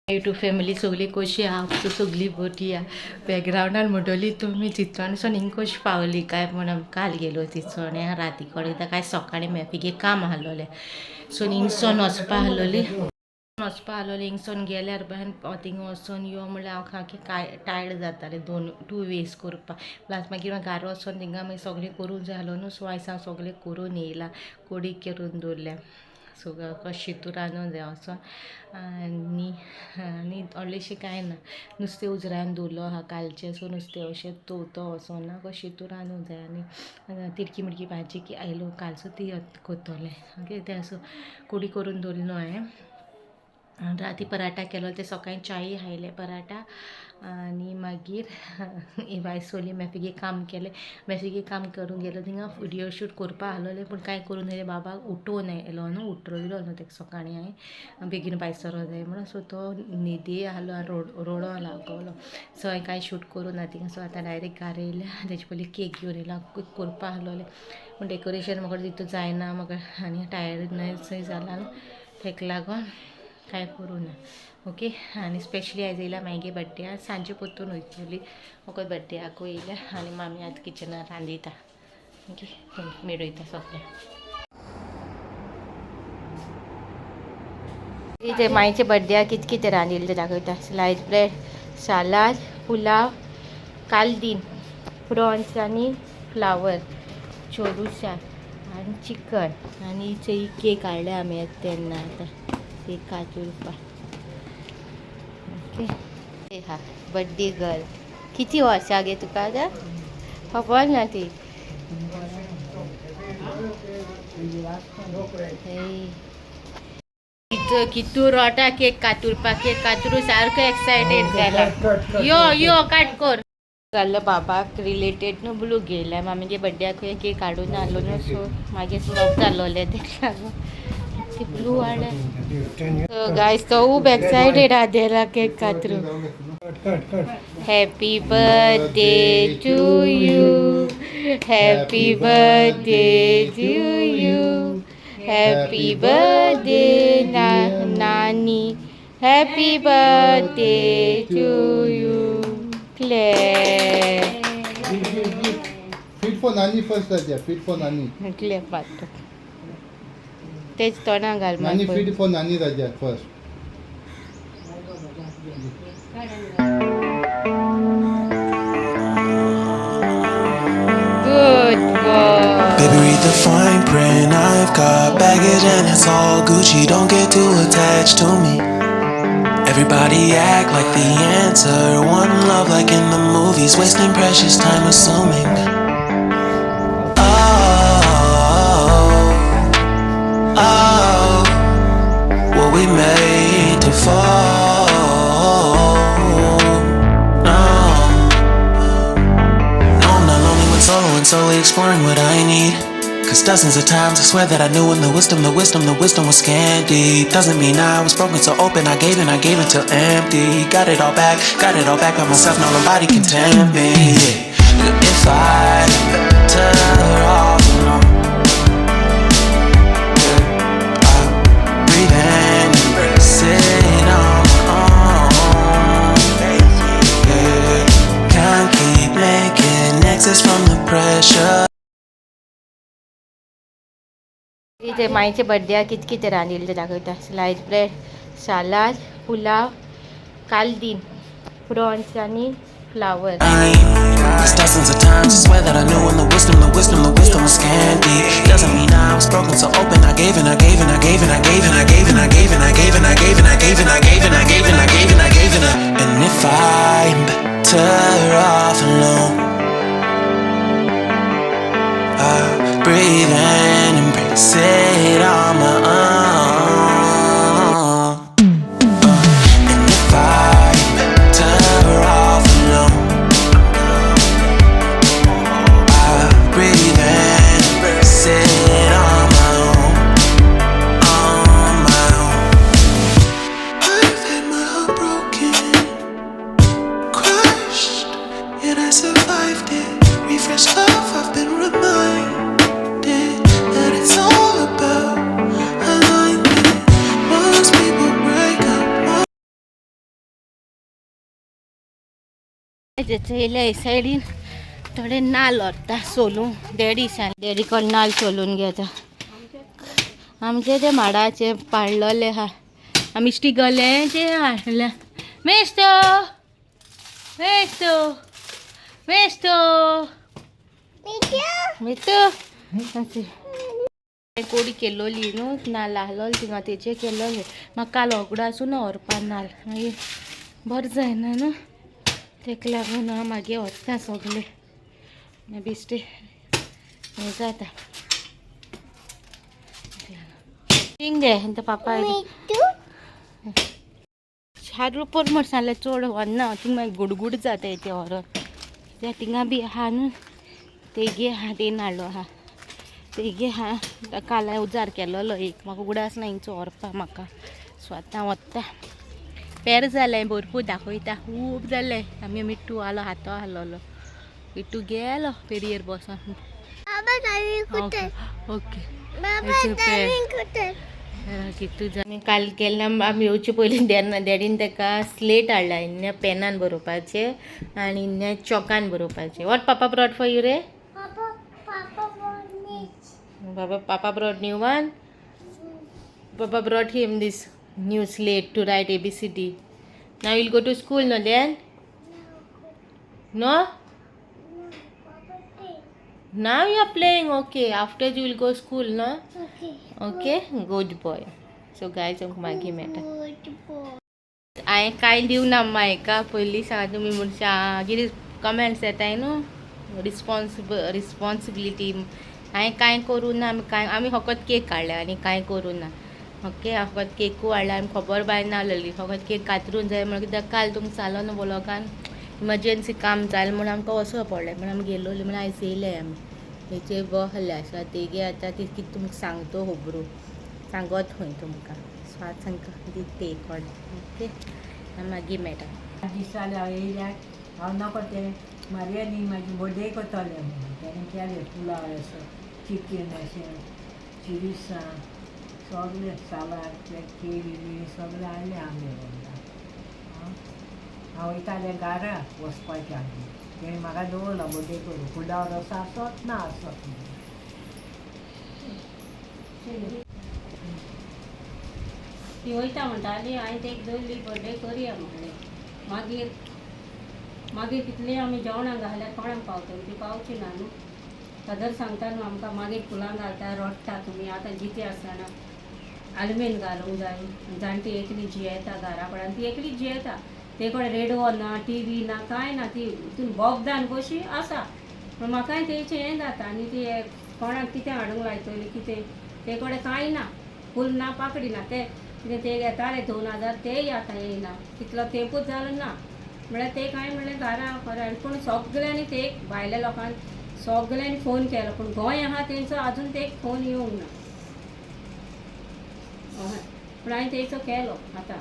YouTube family सगळी कशी आहा, सगळी बरी आहा. बॅकग्रावंडान म्हणटली तुमी चिंतून हिंग कशी पावली काय म्हण. काल गेलो तिचोणे राती कडेन काय सकाळी मेफिगे काम आहलोलें. सो हिंगसोन वचपा आहलोली, वचपा आहलोलें. हिंगसोन गेल्यार बायन थिंगा वचोन यो म्हणल्यार हांव सामकें टायर्ड जातालें. दोन टू वेज करपाक, प्लस मागीर घरा वचोन थिंगा मागीर सगळें करूंक जाय आहलो न्हू. सो आयज हांव सगळें करून येयलां, कोडी करून दवरल्या. सो कशें तूं रांदून जाय वचोन. आनी आनी व्हडलेंशें कांय ना, नुस्तें उजरान दवरलो आहा कालचें. सो नुस्तें अशें तोवतो वचोना, कशें तूं रांदूंक जाय. आनी तिडकी मिडकी भाजी की आयलो कालचो ती करतलें. ओके, तें सो कोडी करून दवरलो न्हू हांवें. राती पराठा केलो ते सकाळीं च्याय खायले पराठा. आनी मागीर बाय सोली मेफिगे काम केलें. मेफिगे काम करूंक गेलो थिंगा व्हिडियो शूट करपा आहलोलें, पूण कांय करूं न्हय. बाबाक उठोवन येयलो न्हू, उठयलो न्हू तेका सकाळीं हांवें बेगीन भायर सरो जाय म्हणून. सो तो न्हिदे आहलो आनी रोडो लागलो. सो हांवें कांय शूट करूं ना थिंगा. सो आतां डायरेक्ट घरा येयल्या. तेजे पयलीं केक घेवन येयला, करपा आहलोलें, पूण डेकोरेशन म्हाका तितू जायना म्हाका आनी टायर्डनेसय जाला न्हू, तेका लागून कांय करूं ना. ओके, आनी स्पेशली आयज येयला मागे बड्डे, सांजे परतून वयतली. म्हाका बड्डेयाकूय येयल्या आनी मामी आतां किचनार रांदिता. ओके, मेळयता सगळें. ते मायचे बड्डेयाक कितें कितें रांदिल्लें तें दाखयता. स्लायस ब्रेड, सालाद, पुलाव, कालदीन, प्रॉन्स आनी फ्लावर, चोरुसा आनी चिकन. आनी केक हाडल्या आमी तेन्ना, आतां केक कातुरपा. ओके, हा बड्डे गर्ल. किती वर्सां गे तुका आतां खबर ना ती. कितू रोटा केक कातुरपा, केक कातरू सारको एक्सायटेड जाला. यो यो काट कर जाल्लो. बाबाक रिलेटेड न्हू ब्लू घेयला. मामीगे बड्ड्याक केक हाडून आहलो न्हू, सो मागीर फ्लॉप जालोलें, तेका लागून ती ब्लू हाडल्या. गायस, तो खूब एक्सायटेड आहा cake कातरू. Happy birthday to you, happy birthday to you, happy birthday नानी, happy birthday to you. Clap. Feed for Nani first, Raja. Feed for Nani. Clap मारता तेच तोंडाक घाल. Nani, मागीर. Feed for Nani, Raja, first. Good boy. Baby, read the fine print. I've got baggage and it's all Gucci. Don't get too attached to me. Everybody act like the answer. One love like in the movies. Wasting precious time assuming. Oh, oh, what we made to fall. No. No, I'm not lonely when solo and solely exploring what I need. 'Cause dozens of times I swear that I knew when the wisdom, the wisdom, the wisdom was scanty. Doesn't mean I was broken, so open. I gave and I gave until empty. Got it all back, got it all back by myself. Now nobody can tempt me. Yeah. If I'm better off alone, yeah, I breathe and embrace it on my own. Yeah, can't keep making exits from the pressure. ते मायचे बड्ड्याक कितें कितें रांदिल्लें तें दाखयता. Slice bread, सालाद, pulao, कालदीन, prawns आनी flower. 'Cause dozens of times I swear that I knew when the wisdom, the wisdom, the wisdom was scanty. Doesn't mean I was broken, so open. I gave and I gave and I gave and I gave and I gave and I gave and I gave and I gave and I gave and I gave and I gave and I gave and I gave and I. And if I'm better off alone, I breathe and embrace it on my own. And if I'm better off alone, I breathe and embrace it on my own, on my own. I've had my heart broken, crushed. चयले सायडीन थोडे नाल्ल व्हरता सोलून. Daddy सांग, daddy कोण नाल्ल सोलून घेता. आमचे ते माडाचे पाडलोले आहा, आमी इश्टी गल्याचे हाडल्या. मेस्तो मेस्तो मेस्तो मितो कोडी केलोली न्हू, नाल्ल आहलोलो थिंगा तेचे केलोले. म्हाका काल ओगडो आसूं ना व्हरपा नाल्ल, मागीर बरें जायना न्हू, तेका लागून हांव मागीर व्हरता सगळे. मागीर बेश्टे हें जाता. थिंग गे पापा 4 रुपये म्हण सांगलें, चड व्हरना थिंग, मागीर गुडगुड जाता ते व्हरोन. कित्याक थिंगा बी आहा न्हू, तेगे आहा, तेन हाडलो आहा, तेगे आहा. काल हांवें उजार केलोलो एक, म्हाका उगडास ना हिंगचो व्हरपा म्हाका. सो आतां वता. पेर जालें भरपूर, दाखयता खूब जालें. आमी मिट्टू आलो, हातो आहलोलो, मिट्टू गेलो पेरयेर बसोन. ओके, कितू. काल केन्ना आमी येवचे पयलीं डॅडीन ताका स्लेट हाडला, इन्ने पेनान बरोवपाचें आनी इन्ने चॉकान बरोवपाचें. What papa brought for you रे? Papa, papa brought new one. Papa brought him this new slate to write ABCD. Now you'll go to school, no then? No? Now you are playing, okay. After you will go school, no? Okay, good boy. So guys, आमकां मागीर मेळटा. हांवें कांय दिवना मायका पयलीं सांगा तुमी मनशां कितें कमेंट्स येताय न्हू, रिस्पॉन्सिबिलिटी. हांवें कांय करूं ना. आमी कांय, आमी फकत केक काडल्या आनी कांय करूं ना. ओके, फकत केकू हाडला. आमी खबर बाय नासलेली, फकत केक कातरून जाय म्हणून. कित्याक काल तुमकां जालो न्हू ब्लॉगान, इमर्जन्सी काम जालें म्हूण आमकां वचो पडलें म्हूण आमी गेलोली. म्हूण आयज येयले आमी हेचे बसले. आसा तेगे आतां ती कितें तुमकां सांगतो खबरो, सांगत खंय तुमकां. सो आतां तांकां दिता एक. ओके, मागीर मेळटा. दिसाले हांव येयल्यार हांव नाका तें मारयानी म्हाजी बर्थडे करतलें म्हणून तेणें केलें पुलाव असो, चिकन अशें, चिरिसां सगळें, सालाद, ते केळी बिळी सगळें हाडलें आमगे वांगडा. हांव वयतालें घारा वचपाचें आदीं, तेणें म्हाका दवरलो बर्थडे करूं, पुलाव रस आसत ना आसत म्हणून. ती वयता म्हणटाली, हांवें तेक दवरली, बर्थडे करया म्हणलें. मागीर मागीर कितलीं आमी जेवणाक घाल्यार कोणाक पावतली? ती पावची ना न्हू. फादर सांगता न्हू आमकां, मागीर फुलां घालता रडटा तुमी आतां जिते आसतना आलमेन घालूंक जाय. जाणटी एकली जियेता घरा कडेन, ती एकली जियेता. ते कडेन रेडियो ना, टीवी ना, कांय ना. ती तितून बोगदान कशी आसा. पूण म्हाकाय तेचें हें जाता आनी ती कोणाक कितें हाडूंक लायतली कितें, ते कडेन कांय ना, फूल ना, पाकडी ना. ते कितें ते घेताले 2000, तेय आतां येयना, तितलो तेंपूच जालो ना. म्हळ्यार ते कांय म्हणलें घरा खरें, पूण सगल्यांनी ते भायल्या लोकांक सगल्यांनी फोन केलो, पूण गोंय आहा तेंचो आजून ते फोन येवंक ना. हय, पूण हांवें तेचो केलो. आतां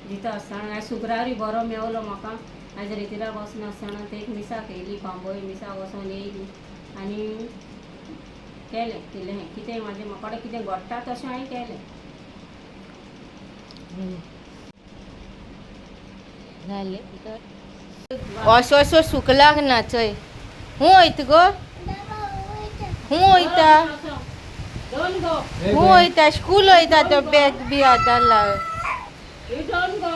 जितो आसतना आयज शुक्रारूय बरो मेवलो म्हाका. आयज रेतिराक वचनासतना ते एक मिसाक येयली, बांबोळी मिसाक वचोन येयली आनी केलें कितें कितें म्हाजें म्हाका कितें घडटा तशें हांवें केलें. जालें. असो असो सुकलाक ना चय. हूं वयता गो, हूं वयता. Don't go. हूं वयता, स्कूल वयता. तो बॅग बी आदारला. You don't go.